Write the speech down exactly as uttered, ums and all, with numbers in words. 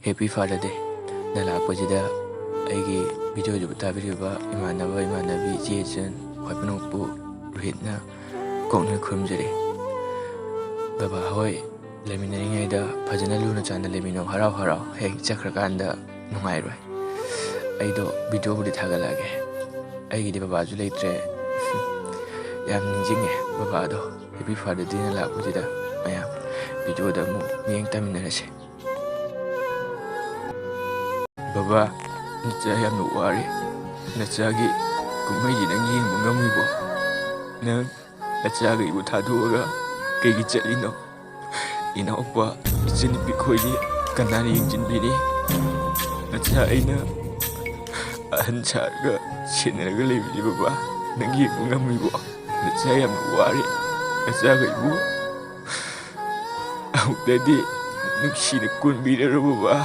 Happy Father Day꯫ ꯅ ꯂꯥꯛꯄꯁꯤꯗ ꯑꯩꯒꯤ ꯚꯤꯗꯤꯑꯣꯁꯤꯕꯨ ꯇꯥꯕꯤꯔꯤꯕ ꯏꯃꯥꯟꯅꯕ, ꯏꯃꯥꯟꯅꯕꯤ, ꯏꯆꯦ, ꯏꯆꯟ, ꯈ꯭ꯋꯥꯏ ꯄꯨꯅꯣꯛꯄꯨ ꯔꯣꯍꯤꯠꯅ ꯀꯣꯛꯅ ꯈꯨꯔꯨꯝꯖꯔꯤ꯫ ꯕꯕꯥ ꯍꯣꯏ ꯂꯩꯃꯤꯟꯅꯔꯤꯉꯩꯗ ꯐꯖꯅ ꯂꯨꯅ ꯆꯥꯟꯅ ꯂꯩꯃꯤꯟꯅꯧ, ꯍꯔꯥꯎ ꯍꯔꯥꯎ꯫ ꯍꯌꯦꯡ ꯆꯠꯈ꯭ꯔꯀꯥꯟꯗ ꯅꯨꯡꯉꯥꯏꯔꯣꯏ꯫ ꯑꯩꯗꯣ ꯚꯤꯗꯤꯑꯣꯕꯨꯗꯤ ꯊꯥꯒꯠꯂꯛꯑꯒꯦ꯫ ꯑꯩꯒꯤꯗꯤ ꯕꯕꯥꯁꯨ ꯂꯩꯇ꯭ꯔꯦ꯫ ꯌꯥꯝ ꯅꯤꯡꯁꯤꯡꯉꯦ ꯕꯕꯥꯗꯣ꯫ Happy Father Day ꯅ ꯂꯥꯛꯄꯁꯤꯗ ꯃꯌꯥꯝ ꯚꯤꯗꯤꯑꯣꯗ ꯑꯃꯨꯛ ꯃꯤꯠꯌꯦꯡ ꯇꯥꯃꯤꯟꯅꯔꯁꯦ꯫ ꯕꯕꯥ, ꯅꯆꯥ ꯌꯥꯝꯅ ꯋꯥꯔꯦ꯫ ꯅꯆꯥꯒꯤ ꯀꯨꯝꯍꯩꯁꯤ ꯅꯪ ꯌꯦꯡꯕ ꯉꯝꯃꯤꯕꯣ? ꯅꯪ ꯅꯆꯥꯈꯩꯕꯨ ꯊꯥꯗꯣꯛꯑꯒ ꯀꯩꯒꯤ ꯆꯠꯂꯤꯅꯣ? ꯏꯅꯥꯎꯄꯥ, ꯏꯆꯟꯅꯨꯄꯤ ꯈꯣꯏꯗꯤ ꯀꯅꯥꯅ ꯌꯦꯡꯁꯤꯟꯕꯤꯅꯤ? ꯅꯆꯥ ꯑꯩꯅ ꯑꯍꯟ ꯁꯥꯔꯒ ꯁꯦꯟꯅꯔꯒ ꯂꯩꯕꯁꯤ ꯕꯕꯥ, ꯅꯪ ꯌꯦꯡꯕ ꯉꯝꯃꯤꯕꯣ? ꯅꯆꯥ ꯌꯥꯝꯅ ꯋꯥꯔꯦ꯫ ꯅꯆꯥꯈꯩꯕꯨ ꯑꯃꯨꯛꯇꯗꯤ ꯅꯨꯡꯁꯤꯅ ꯀꯣꯟꯕꯤꯔꯔꯣ ꯕꯕꯥ꯫